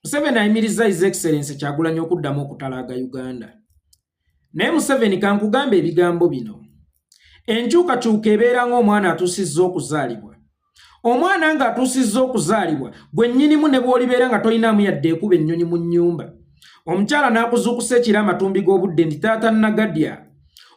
Museveni ayimiriza His Excellency Kyagulanyi okuddamu okutalaaga Uganda. Naye Museveni, kankugamba ebigambo bino. Enkyukakyuka ebeera ng'omwana atuusizza okuzaalibwa. Omwana ng'atuusizza okuzaalibwa, gwe nnyinimu ne bw'olibeera nga tolinaamu yadde ekuba ennyonyi mu nnyumba. Omukyala n'akuzuukusa ekiro amatumbi g'obudde nti taata Nagadya,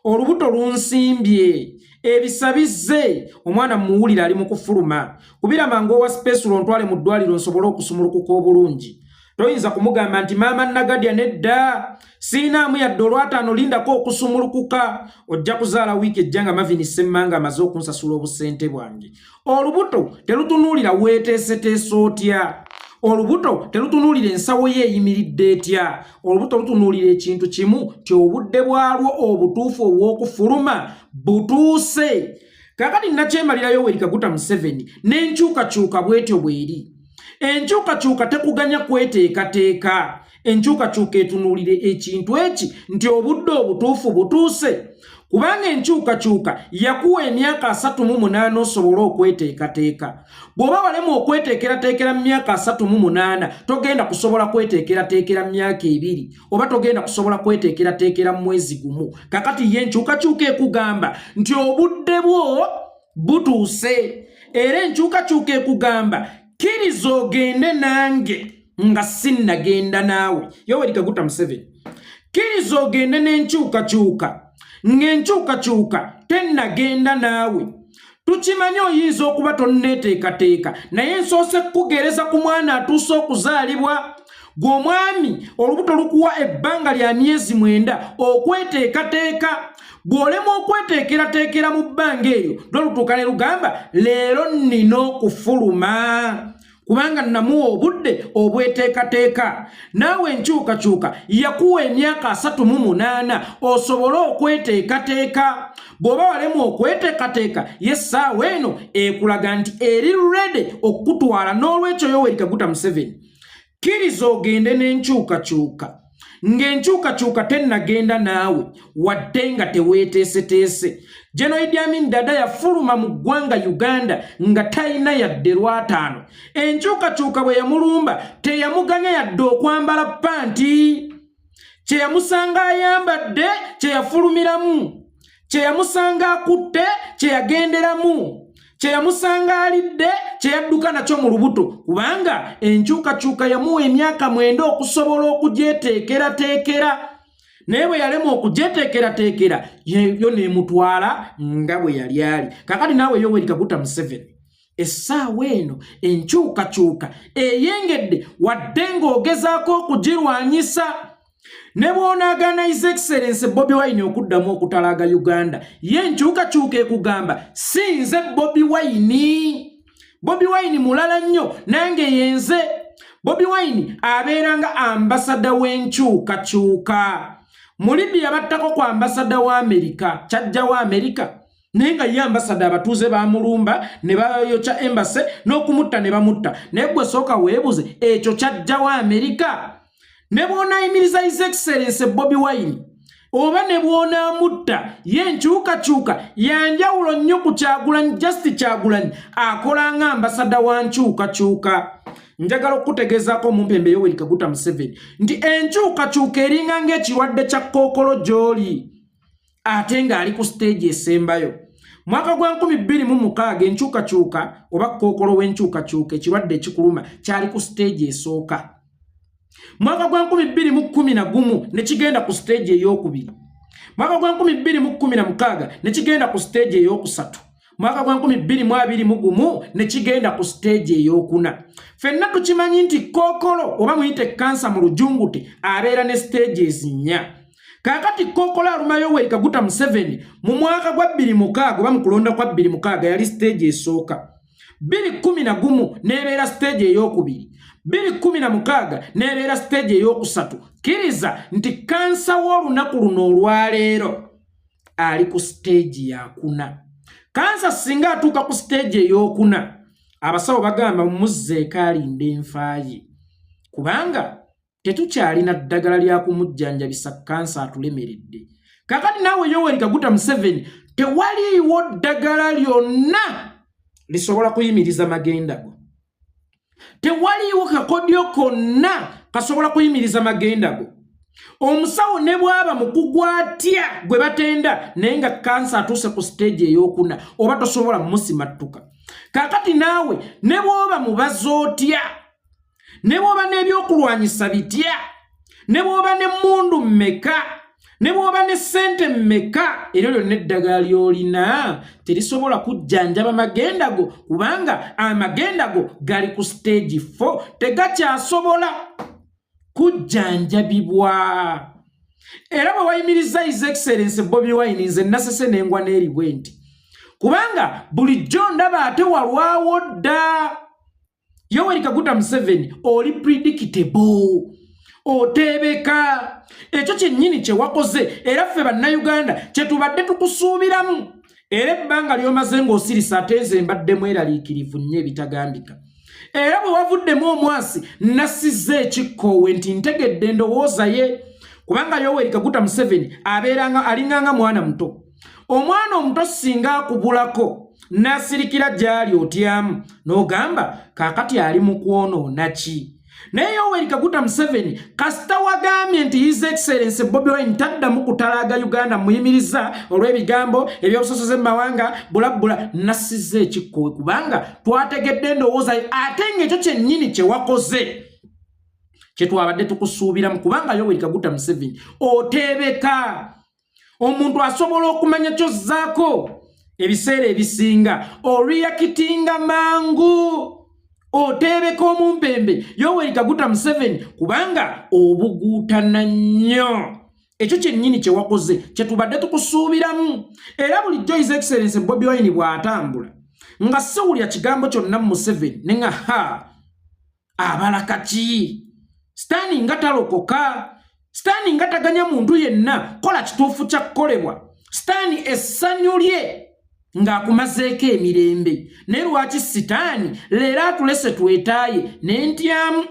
olubuto lunsimbye, ebisa bizze, omwana mmuwulira ali mu kufuluma. Kubira mangu owa sipesulo ontwale mu ddwaliro nsobole okusumulukuka obulungi. Toyinza kumugamba nti maama Nagadya nedda, siinaamu yadde olwataano, lindako okusumulukuka, ojja kuzaala wiiki ejja nga Mavini Semmanga amaze okunsasula obusente bwange. Olubuto terutunuulira weeteeseteese otya, olubuto terutunuulira ensawo ye eyimiridde etya, olubuto lutunuulira ekintu kimu ti obudde bwalwo obutuufu obw'okufuluma butuuse. Kaakati nakyemalira Yoweri Kaguta Museveni n'enkyukakyuka bw'etyo bw'eri. Enkyukakyuka tekuganya kweteekateeka. Enkyukakyuka etunuulira ekintu eki nti obudde obutuufu butuuse, kubanga enkyukakyuka yakuwa emyaka 38 osobole okweteekateeka. Bw'oba walema okweteekerateekera mu myaka 38, togenda kusobola kweteekerateekera mu myaka 2, oba togenda kusobola kweteekerateekera mu mwezi gumu. Kakati ye enkyukakyuka ekugamba nti obudde bwo butuuse, era enkyukakyuka ekugamba kkiriza ogende nange nga sinnagenda naawe. Yoweri Kaguta Museveni, kkiriza ogende n'enkyukakyuka ng'enkyukakyuka tennagenda naawe. Tukimanyi oyinza okuba tonneeteekateeka, naye nsoose kukugereza ku mwana atuuse okuzaalibwa. Gwe omwami, olubuto lukuwa ebbanga lya myezi 9 okweteekateeka. Bw'olema okweteekerateekera mu bbanga eryo, lwo lutuuka ne lugamba leero nnina okufuluma, kubanga namuwa obudde obweteekateeka. Naawe enkyukakyuka yakuwa emyaka 38 osobole okweteekateeka. Bw'oba walemu okweteekateeka, ye essaawa eno ekulaga nti eri ready okukutwala. N'olwekyo Yoweri Kaguta Museveni, kkiriza ogende n'enkyukakyuka ng'enkyukakyuka tennagenda naawe, wadde nga teweeteeseteese. General Idi Amin Dada yafuluma mu ggwanga Uganda nga talina yadde lwataano. Enkyukakyuka bwe yamulumba, teyamuganya yadde okwambala panti. Kye yamusanga ayambadde kye yafulumiramu, kye yamusanga akutte kye yagenderamu, kye yamusanga alidde kye yadduka nakyo mu lubuto, kubanga enkyukakyuka yamuwa emyaka 9 okusobola okugyeteekerateekera. Naye bwe yalema okugyeteekerateekera, yo n'emutwala nga bwe yali ali. Kakati naawe Yoweri Kaguta Museveni, essaawa eno enkyukakyuka eyengedde, wadde ng'ogezaako okugirwanyisa. Ne bw'onaagaana His Excellence Bobi Wine okuddamu okutalaaga Uganda, ye enkyukakyuka ekugamba si nze Bobi Wine. Bobi Wine mulala nnyo, nange yenze. Bobi Wine abeera nga ambasada w'enkyukakyuka. Mu Libya battako ku ambasada wa Amerika, kyajja wa Amerika, naye nga ye ambasada abatuuze bamulumba ne bayokya embassy n'okumutta ne bamutta. Naye gwe sooka weebuze, ekyo kyajjawo Amerika? Ne bw'onaayimiriza His Excellence Bobi Wine oba ne bw'onaamutta, ye enkyukakyuka yanjawulo nnyo ku Kyagulanyi. Just Kyagulanyi akola nga ambasada wa nkyukakyuka. Njagala okukutegeezaako omumpembe Yoweri Kaguta Museveni nti enkyukakyuka eringa ng'ekirwadde kya kookolo gy'oli, ate ng'ali ku siteegi esembayo. Mwaka gwa 2006, enkyukakyuka oba kookolo w'enkyukakyuka, ekirwadde ekikuluma, kyali ku siteegi esooka. Mwaka gwa 2011 ne kigenda ku siteegi eyokubiri. Mwaka gwa 2016 ne kigenda ku siteegi eyokusatu. Mwaka gwa 2021 ne kigenda ku siteegi eyokuna. Ffenna tukimanyi nti kookolo, oba muyite kansa mu lujunguti, abeera ne stages 4. Kaakati kookolo aluma Yoweri Kaguta Museveni mu mwaka gwa 26 oba mu kulonda kwa 26 yali siteegi esooka. 211 n'ebeera siteegi eyokubiri. 216 n'ebeera siteegi eyokusatu. Kkiriza nti kansa w'olunaku luno olwaleero ali ku siteegi yakuna. Kansa singa atuuka ku siteegi eyokuna, abasawo bagamba mumuzzeeko alinda enfaaye, kubanga tetukyalina ddagala lya kumujjanjabisa, kansa atulemeredde. Kakati naawe Yoweri Kaguta Museveni, tewaliiwo ddagala lyonna lisobola kuyimiriza magenda go. Tewaliiwo kakodyo konna kasobola kuyimiriza magenda go. Omusawo ne bw'aba mukugu atya gwe batenda, naye nga kansa atuuse ku siteegi ey'okuna, oba tosobola musimattuka. Kaakati naawe ne bw'oba mubazi otya, ne bw'oba n'ebyokulwanyisa bitya, ne bw'oba n'emmundu mmeka, ne bw'oba ne ssente mmeka, eryo lyonna eddagala ly'olina terisobola kujjanjaba magenda go, kubanga amagenda go gali ku siteegi 4, tegakyasobola kujjanjabibwa. Era bwe wayimiriza His Excellence Bobi Wine, nze nasese n'engwa n'eribwe nti kubanga bulijjo ndaba ate walwawo dda. Yoweri Kaguta Museveni, oli predictable, oteebeka. Ekyo kyennyini kye wakoze, era ffe Bannayuganda kye tubadde tukusuubiramu. Era ebbanga ly'omaze ng'osirisa, ate nze mbadde mweraliikirivu nnyo ebitagambika. Era bwe wavuddemu omwasi, nassizza ekikkoowe nti ntegedde endowooza ye, kubanga Yoweri Kaguta Museveni abeeranga alinganga mwana muto. Omwana omuto singa akubulako n'asirikira gy'ali, otyamu n'ogamba kaakati ali mu kwonoona ki? Naye Yoweri Kaguta Museveni, kasita wagambye nti His Excellence Bobi Wine taddamu kutalaaga Uganda, muyimiriza olw'ebigambo ebyobusosoze mu mawanga bulabbula, nassizza ekikkowe, kubanga twategedde endowooza ye. Ate ng'ekyo kyennyini kye wakoze kye twabadde tukusuubiramu, kubanga Yoweri Kaguta Museveni oteebeka. Omuntu asobola okumanya kyozzaako. Ebiseera ebisinga oreactinga mangu, oteebeka omumpembe Yoweri Kaguta Museveni, kubanga obuguutana nnyo. Ekyo kyennyini kye wakoze kye tubadde tukusuubiramu. Era bulijjo His Excellence Bobi Wine bw'atambula nga siwulya kigambo kyonna mu Museveni, ne nga ha, abala kaki? Sitaani nga talokoka, sitaani nga taganya muntu yenna kola kituufu kya kukolebwa. Sitaani essanyu lye ng'akumazeeko emirembe. Naye lwaki sitaani leero atulese twetaaye n'entyamu?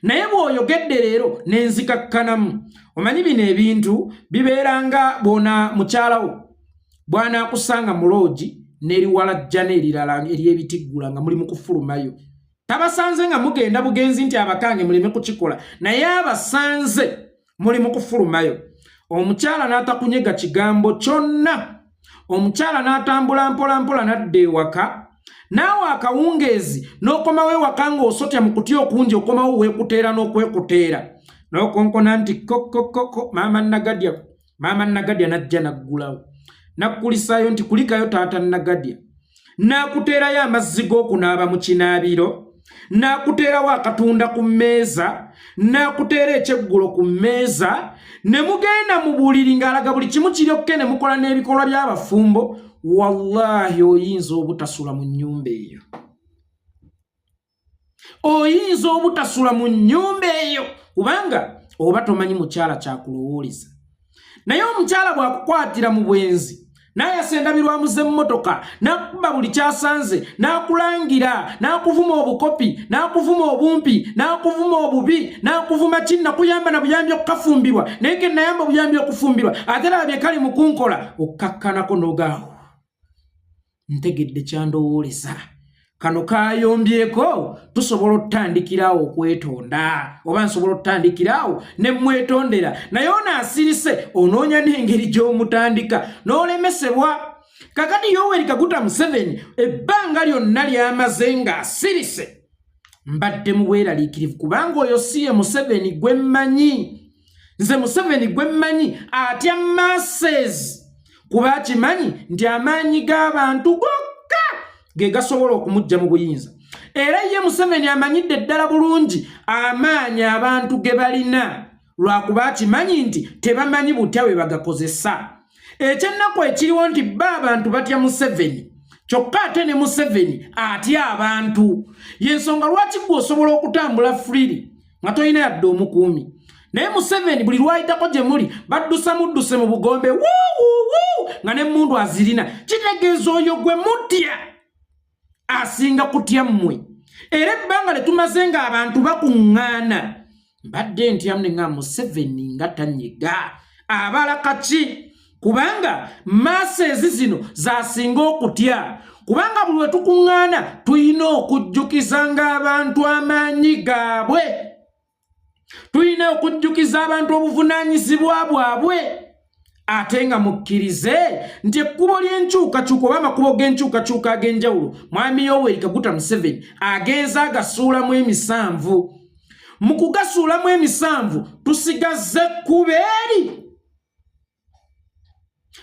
Naye bw'oyogedde leero nenzikakkanamu. Omanyi bino ebintu bibeera nga bwona mukyalawo bw'anaakusanga mu loogi n'eriwalajjana erirala ery'ebitiggula nga muli mu kufulumayo. Tabasanze nga mugenda bugenzi nti abakange muleme kukikola, naye abasanze muli mu kufulumayo, omukyala n'atakunyega kigambo kyonna, omukyala n'atambula mpola mpola n'adda ewaka. Naawe akawungeezi n'okomawo ewaka ng'osotya mu kutya okungi. Okomawo weekuteera n'okwekuteera, n'okonkona nti kokokoko, maama Nagadya, maama Nagadya. N'ajja n'aggulawo, n'akkulisaayo nti kulikayo taata Nagadya, n'akuteerayo amazzi g'okunaaba mu kinaabiro, n'akuteerawo akatunda ku mmeeza, n'akuteera ekyeggulo ku mmeeza, ne mugenda mu buliri ng'alaga buli kimu kiryokke, ne mukola n'ebikolwa by'abafumbo. Wallahi oyinza obutasula mu nnyumba eyo, oyinza obutasula mu nnyumba eyo, kubanga oba tomanyi mukyala kyakulowooleza. Naye omukyala bw'akukwatira mu bwenzi, n'ayasa endabirwamu z'emmotoka, n'akuba buli kyasanze, n'akulangira, n'akuvuma obukopi, n'akuvuma obumpi, n'akuvuma obubi, n'akuvuma ki, nakuyamba na buyambi okukafumbirwa, naye ke nayamba obuyambi okufumbirwa, ate laba bye kali mu kunkola, okkakkanako n'ogaawo, ntegedde kyandowooleza, kano kayombyeko. Tusobola otutandikirawo okwetonda, oba nsobola otutandikirawo ne mwetondera. Naye ono asirise, onoonya n'engeri gy'omutandika n'olemesebwa. Kakati Yoweri Kaguta Museveni ebbanga lyonna lyamaze ng'asirise, mbadde mu bweraliikirivu, kubanga oyo si ye Museveni gwe mmanyi. Nze Museveni gwe mmanyi atya masses, kuba akimanyi nti amaanyi g'abantu gokka ge gasobola okumujja mu buyinza. Era ye Museveni amanyidde ddala bulungi amaanyi abantu ge balina, lwakuba akimanyi nti tebamanyi butya bwe bagakozesa. Ekyennaku ekiriwo nti ba abantu batya Museveni, kyokka ate ne Museveni atya abantu. Yensonga lwaki gwe osobola okutambula freely nga tolina yadde omukuumi, naye Museveni buli lwayitako gye muli baddusa mudduse mu bugombe wuwuwu nga n'emmundu azirina. Kitegeeza oyo gwe mutya asinga kutya mmwe. Era ebbanga lye tumaze ng'abantu bakuŋŋaana, mbadde ntyamu ne nga Museveni nga tanyega abala kaki, kubanga masses zino zasinga okutya. Kubanga buli lwe tukuŋŋaana tulina okujjukizanga abantu amaanyi gaabwe, tulina okujjukiza abantu obuvunaanyizibwa bwabwe, ate nga mukkirize nti ekkubo ly'enkyukakyuka oba amakubo g'enkyukakyuka ag'enjawulo Mwami Yoweri Kaguta Museveni agenze agasuulamu emisanvu. Mu kugasuulamu emisanvu tusigazze ekkubo eri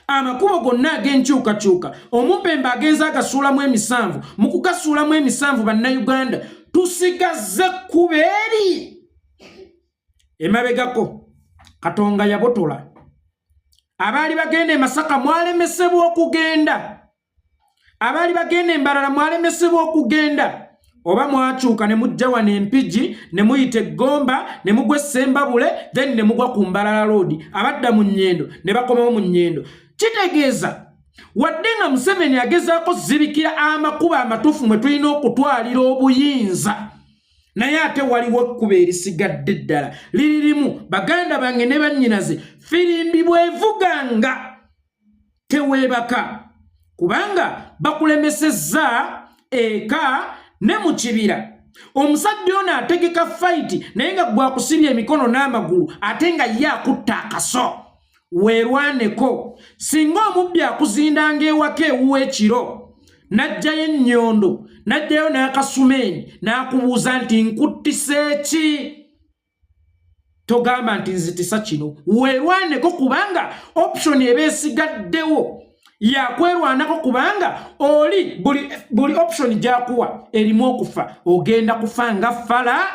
amakubo gonna ag'enkyukakyuka omumpembe agenze agasuulamu emisanvu. Mu kugasuulamu emisanvu, Bannayuganda, tusigazze ekkubo eri. Emabegako Katonga yabotola abaali bagenda e Masaka, mwalemesebwa okugenda. Abaali bagenda embalala mwalemesebwa okugenda, oba mwakyuka ne mujja wano Empigi, ne muyita Eggomba, ne mugwa Essembabule, then ne mugwa ku Mbalala Road. Abadda mu Nnyendo ne bakomawo mu Nnyendo. Kitegeeza wadde nga Museveni agezaako zibikira amakubo amatuufu mwe tulina okutwalira obuyinza, naye ate waliwo ekkubo erisigadde ddala liri limu. Baganda bange ne bannyinaze, firimbi bwevuganga teweebaka, kubanga bakulemesezza eka ne mu kibira. Omusajja ono ategeka fight, naye nga gwakusibya emikono n'amagulu, ate nga ye akutta akaso. Weerwaneko. Singa omubbi akuzindanga ewaka ewuwa ekiro, n'ajjayo ennyondo, n'ajjayo n'akasumeeni, n'akubuuza nti, "Nkuttisa eki?" Togamba nti, "Nzitisa kino." Weerwaneko, kubanga option eba esigaddewo yakwerwanako, kubanga oli buli option gyakuwa erimu okufa. Ogenda kufa nga fala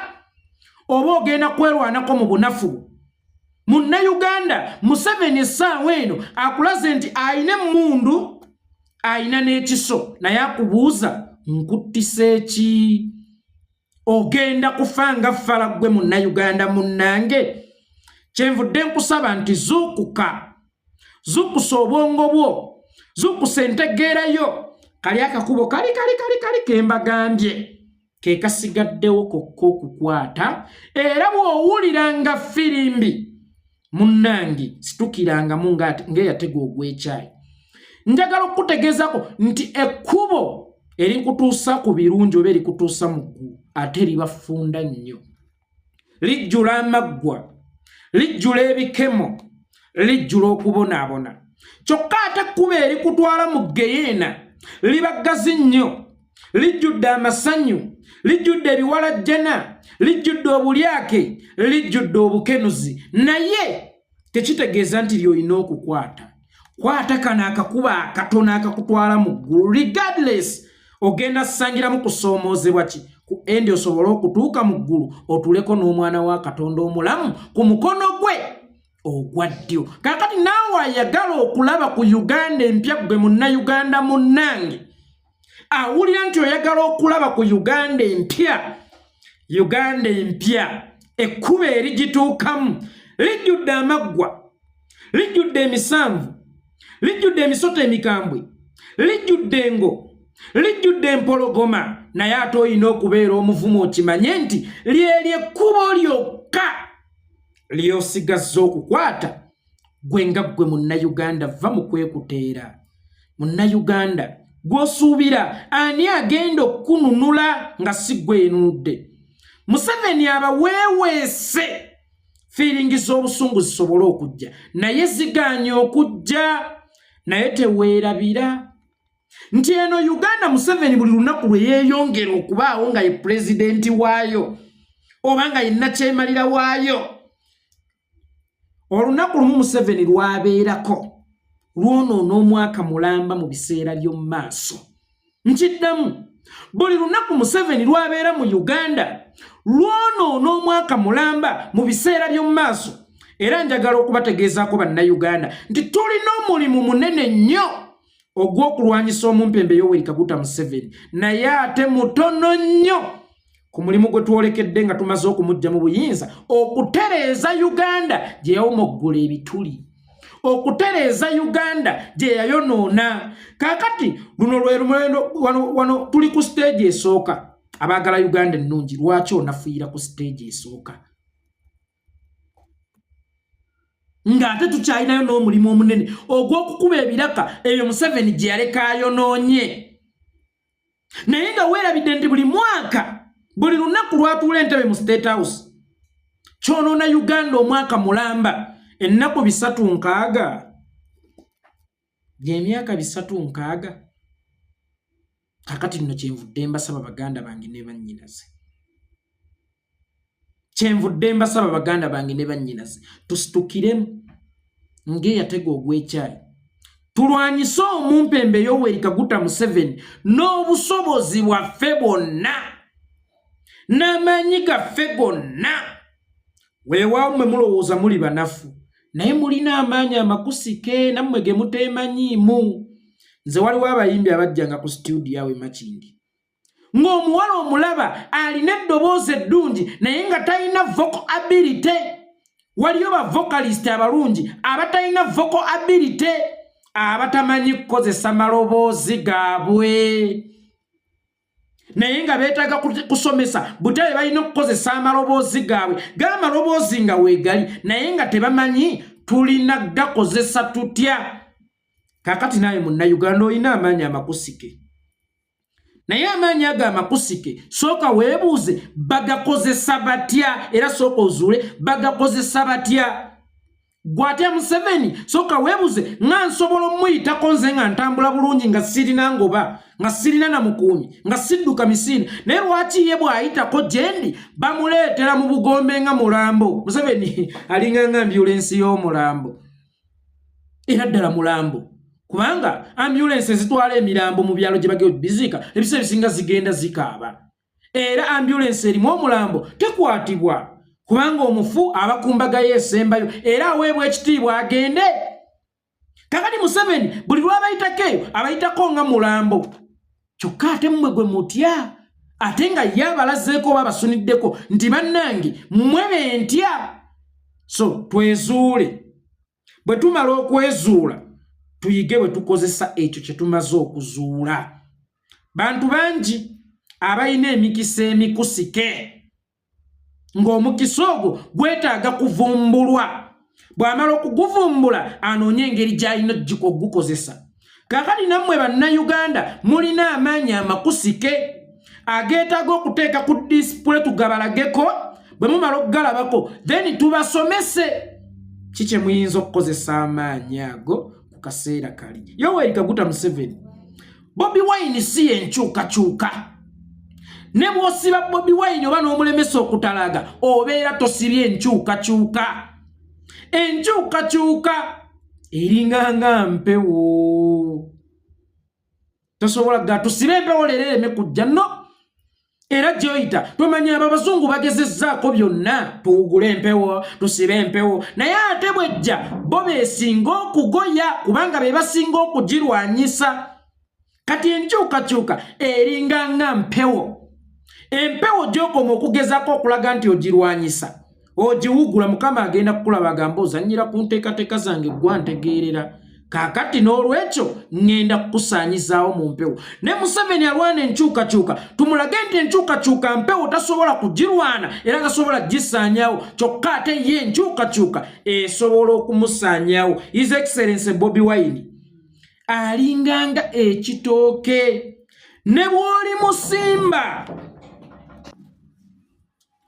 oba ogenda kwerwanako mu bunafu? Munnayuganda, Museveni essaawa eno akulaze nti ayina emmundu, ayina n'ekiso, naye akubuuza, "Nkuttisa eki?" Ogenda kufa nga fala ggwe Munnayuganda munnange. Kyenvudde nkusaba nti zuukuka, zuukusa obwongo bwo, zuukusa entegeerayo. Kali akakubo kali kali kali kali kembagambye ke kasigaddewo kokka okukwata. Era bw'owuliranga firimbi, munnange, situkirangamu ng'eyatega ogw'ekyayi. Njagala okukutegeezako nti ekkubo erikutuusa ku birungi oba erikutuusa mu ggulu ate libafunda nnyo, lijjula amaggwa, lijjula ebikemo, lijjula okubonaabona. Kyokka ate ekkubo erikutwala mu geyeena liba ggazi nnyo, lijjudde amasanyu, lijjudde ebiwalajjana, lijjudde obulyake, lijjudde obukenuzi. Naye tekitegeeza nti lyolina okukwata. Kwata kano akakuba akatono akakutwala mu ggulu, regardless ogenda ssangiramu kusoomoozebwa ki ku endi, osobole okutuuka mu ggulu, otuleko n'omwana wa Katonda omulamu ku mukono gwe ogwa ddyo. Kaakati naawe ayagala okulaba ku Uganda empya, ggwe Munnayuganda munnange awulira nti oyagala okulaba ku Uganda empya, Uganda empya ekkubo erigituukamu lijjudde amaggwa, lijjudde emisanvu, lijjudde emisota emikambwe, lijjudde engo, lijjudde empologoma. Naye ate olina okubeera omuvumu, okimanye nti lyeryo ekkubo lyokka ly'osigazza okukwata. Gwe nga ggwe Munnayuganda, va mu kwekuteera. Munnayuganda, gw'osuubira ani agenda okukununula nga si ggwe yenunudde? Museveni abaweeweese feelings z'obusungu zisobole okujja, naye zigaanye okujja. Naye teweerabira nti eno Uganda, Museveni buli lunaku lwe yeeyongera okubaawo nga ye pulezidenti waayo oba nga ye nakyemalira waayo, olunaku lumu Museveni lwabeerako lwonoona omwaka mulamba mu biseera by'omu maaso. Nkiddamu, buli lunaku Museveni lwabeera mu Uganda lwonoona omwaka mulamba mu biseera by'omu maaso. Era njagala okubategeezaako Bannayuganda nti tulina omulimu munene nnyo ogw'okulwanyisa omumpembe Yoweri Kaguta Museveni, naye ate mutono nnyo ku mulimu gwe twolekedde nga tumaze okumujja mu buyinza, okutereeza Uganda gye yawomoggula ebituli, okutereeza Uganda gye yayonoona. Kaakati luno lwe lumulendo. Wano tuli ku stage esooka. Abaagala Uganda ennungi, lwaki onafuuyira ku stage esooka ng'ate tukyalinayo n'omulimu omunene ogw'okukuba ebiraka eyo Museveni gye yaleka ayonoonye? Naye nga weerabidde nti buli mwaka, buli lunaku lwatuula entebe mu State House kyonoona Uganda omwaka mulamba, ennaku 360, gyemyaka 360. Kakati nno kyenvudde mbasaba, baganda bange ne bannyinaze, kyenvudde mbasaba, baganda bange ne bannyinaze, tusitukiremu ng'eyatega ogw'ekyayi, tulwanyise omumpembe Yoweri Kaguta Museveni n'obusobozi bwaffe bwonna n'amaanyi gaffe gonna. Weewaawo mmwe mulowooza muli banafu, naye mulina amaanyi amakusike nammwe ge muteemanyiimu. Nze waliwo abayimbi abajjanga ku situdiyo awo Emakindi, ng'omuwala omulaba alina eddoboozi eddungi naye nga talina vocal ability. Waliyo ba vocalist abalungi abatalina vocal ability, abatamanyi kukozesa maloboozi gaabwe, naye nga beetaaga kusomesa butabe balina okukozesa amaloboozi gaabwe. G'amaloboozi nga weegali, naye nga tebamanyi tulina gakozesa tutya. Kakati naye Munnayuganda olina amaanyi amakusike, naye amaanyi ago amakusike sooka weebuuze bagakozesa batya, era sooka ozuule bagakozesa batya. Gwatya Museveni, sooka weebuze nga nsobola omuyitako nze nga ntambula bulungi, nga sirina ngoba, nga sirina na mukuumi, nga sidduka misinde, naye lwaki ye bw'ayitako gyendi bamuleetera mu bugombe nga mulambo? Museveni alinga nga ambulensi y'omulambo, era ddala mulambo, kubanga ambulensi ezitwala emirambo mu byalo gye bagenda biziika ebiseera ebisinga zigenda zikaaba, era ambulensi erimu omulambo tekwatibwa, kubanga omufu aba ku mbaga ye esembayo era aweebwa ekitiibwa agende. Kakati Museveni buli lw'abayitako eyo abayitako nga mulambo, kyokka ate mmwe gwe mutya, ate nga ye abalazeeko oba abasuniddeko nti bannange mmwe bentya. So twezuule. Bwe tumala okwezuula, tuyige bwe tukozesa ekyo kye tumaze okuzuula. Bantu bangi abalina emikisa emikusike, ng'omukisa ogwo gwetaaga kuvumbulwa. Bw'amala okuguvumbula, anoonye engeri gy'alina ogukozesa. Kaakati nammwe Bannayuganda mulina amaanyi amakusike ageetaaga okuteeka ku display, tugabalageko. Bwe mumala okugalabako, then tubasomese ki kye muyinza okukozesa amaanyi ago ku kaseera kali. Yoweri Kaguta Museveni, Bobi Wine si yenkyukakyuka. Ne bw'osiba Bobi Wine oba n'omulemesa okutalaga, obeera tosibye enkyukakyuka. Enkyukakyuka eringanga mpewo, tosobola ga tusibe empewo leero ereme kujja. No, era gyoyita tomanya. Abo abazungu bagezezzaako byonna, tuwugule empewo, tusibe empewo, naye ate bwejja bo beesinga okugoya, kubanga be basinga okugirwanyisa. Kati enkyukakyuka eringa nga mpewo. Empewo gy'okoma okugezaako okulaga nti ogirwanyisa, ogiwugula, Mukama agenda kukulaba agamba, "Ozannyira ku nteekateeka zange, gwa ntegeerera. Kaakati n'olwekyo ŋŋenda kukusaanyizaawo mu mpewo." Ne Museveni alwana enkyukakyuka, tumulage nti enkyukakyuka mpewo, tasobola kugirwana era tasobola kugisaanyaawo, kyokka ate ye enkyukakyuka esobola okumusaanyaawo. His Excellence Bobi Wine alinganga ekitooke, ne bw'oli musimba.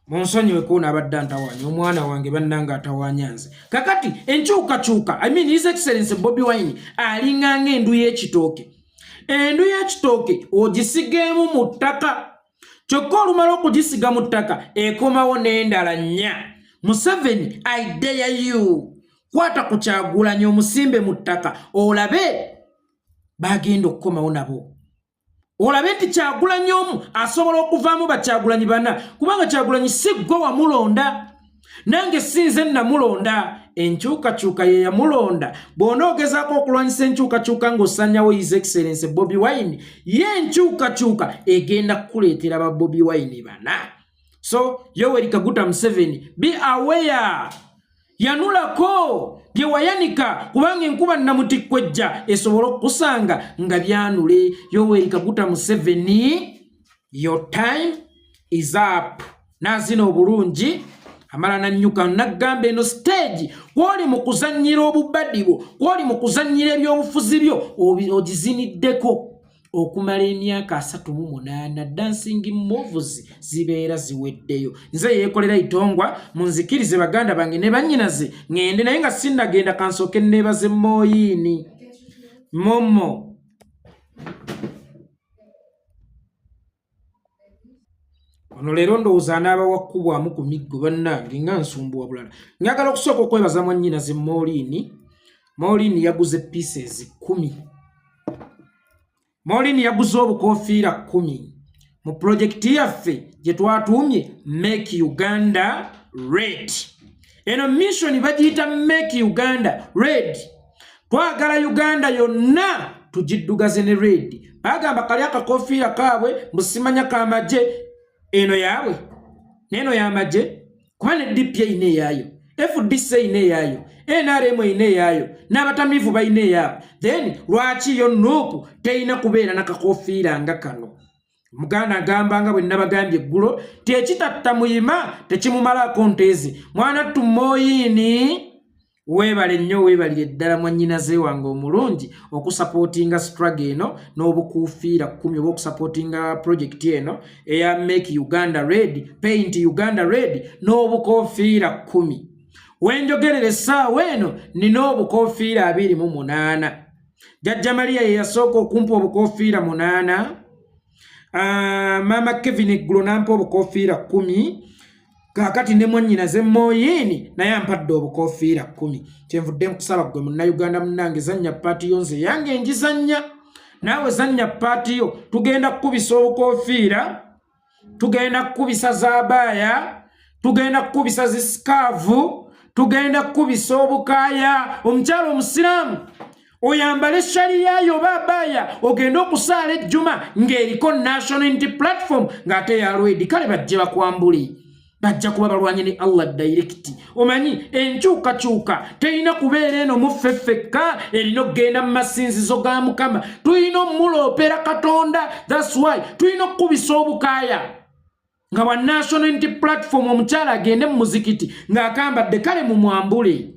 Munsonyiweko, abadde antawaanya omwana wange, bannanga atawaanya nze. Kakati enkyukakyuka, I mean, His Excellence Bobi Wine alinganga endu y'ekitooke. Endu y'ekitooke ogisigeemu mu ttaka, kyokka olumala okugisiga mu ttaka ekomawo n'endala nnya. Museveni, I dare you, kwata ku Kyagulanyi omusimbe mu ttaka, olabe bagenda okukomawo nabo, olabe nti Kyagulanyi omu asobola okuvaamu bakyagulanyi bana, kubanga Kyagulanyi si ggwe wamulonda, nange si nze namulonda, enkyukakyuka ye yamulonda. Bw'onoogezaako okulwanyisa enkyukakyuka ng'osanyawo His Excellence Bobi Wine, ye enkyukakyuka egenda kukuleetera ba Bobi Wine bana. So Yoweri Kaguta Museveni, be aware, yanulako bye wayanika, kubanga enkuba namutikko ejja esobole okukusanga nga byanule. Yoweri Kaguta Museveni, your time is up. Nazina obulungi, amala nanyuka nagamba, eno stage kwoli mu kuzannyira obubadi bwo, kwoli mu kuzannyira ebyobufuzi byo, ogiziniddeko. Okumala emyaka 38 dancing moves zibeera ziweddeyo. Nze yeekolera itongwa, munzikirize baganda bange ne bannyinaze ŋŋende, naye nga sinnagenda kansooke neebaze Moyiini Momo. Ono leero ndowooza anaaba wakkubwamu ku miggo bannange nga nsumbuwa bulala. Njagala okusooka okwebaza mwannyinaze Mooliini. Mooliini yaguze pieces 10. Mooliini yaguze obukofiira 10 mu pulojekiti yaffe gye twatuumye Make Uganda Red. Eno mission bagiyita Make Uganda Red. Twagala Uganda yonna tugiddugaze ne red. Bagamba kali akakofiira kaabwe mbu simanya k'amagye, eno yaabwe n'eno y'amagye, kuba ne DP erina eyaayo, FDC erina eyaayo, NRM erina eyaayo, n'abatamiivu balina eyaabwe. Then lwaki yo NUP terina kubeera nakakofiira nga kano? Muganda agamba nga bwe nabagambye eggulo ti ekitatta muyima tekimumalaako nteezi. Mwana ttu Moyiini, weebale nnyo, weebalire ddala mwannyinaze wange omulungi okusupportinga struggle eno n'obukuufiira 10 oba okusupportinga project eno eya Make Uganda Red, Paint Uganda Red n'obukofiira 10. Wenjogerera essaawa eno nina obukofiira 28. Jjajja Maria ye yasooka okumpa obukofiira 8. Maama Kevin eggulo n'ampa obukofiira 10. Kaakati ne mwannyinaze Moyiini naye ampadde obukofiira 10. Kyenvudde nkusaba ggwe Munnayuganda munnange, zannya part yo. Nze yange njizannya, naawe zannya part yo. Tugenda kukubisa obukofiira, tugenda kukubisa zaabaaya, tugenda kukubisa zisikaavu, tugenda kukubisa obukaaya. Omukyalo omusiraamu oyambale shaliyayo oba abaaya, ogende okusaala ejjuma ng'eriko National Unity Platform ng'ate ya red. Kale bajje bakwambule, bajja kuba balwanye ne Allah direct. Omanyi enkyukakyuka terina kubeera eno mu ffe ffekka, erina okugenda mu masinzizo ga Mukama. Tulina omuloopera Katonda. That's why tulina okukubisa obukaaya nga bwa National Unity Platform. Omukyala agende mu muzikiti ng'akambadde, kale mumwambule.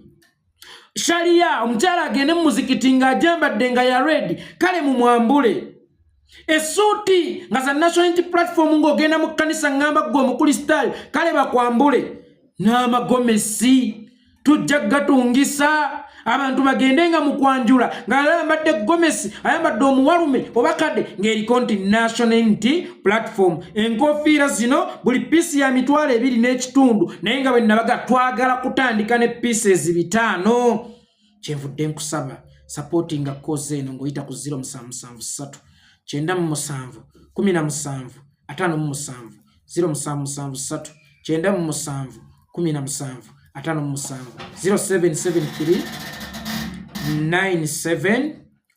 Shaliya, omukyala agende mu muzikiti ng'ajambadde nga ya red, kale mumwambule. Essuuti nga za National Unity Platform ng'ogenda mu kkanisa, ŋŋamba ggwe Omukristaayo, kale bakwambule. N'amagomesi tujja gatungisa, abantu bagende nga mu kwanjula ng'ayambadde gomesi, ayambadde omuwalume oba kadde ng'eriko nti National Unity Platform. Enkofiira zino buli piece ya 2500, naye nga bwe nabaga twagala kutandika ne pieces 500. Kyenvudde nkusaba supportinga cause eno ng'oyita ku 0773 97 17 57, 0773 97 17 57, 0773 97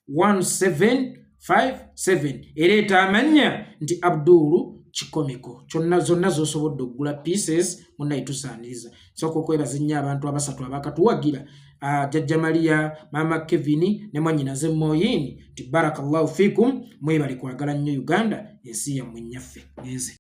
1757. Ereeta amannya nti Abdulu Kikomeko. Kyonna zonna z'osobodde okugula pieces, munnaye tusaaniriza. Sooka okwebaza ennyo abantu abasatu abakatuwagira, Jjajja Maria, Maama Kevin ne mwannyinaze Moyini, nti barakallahu fikum, mwebale kwagala nnyo Uganda, ensi yammwe nnyaffe. Ngenze.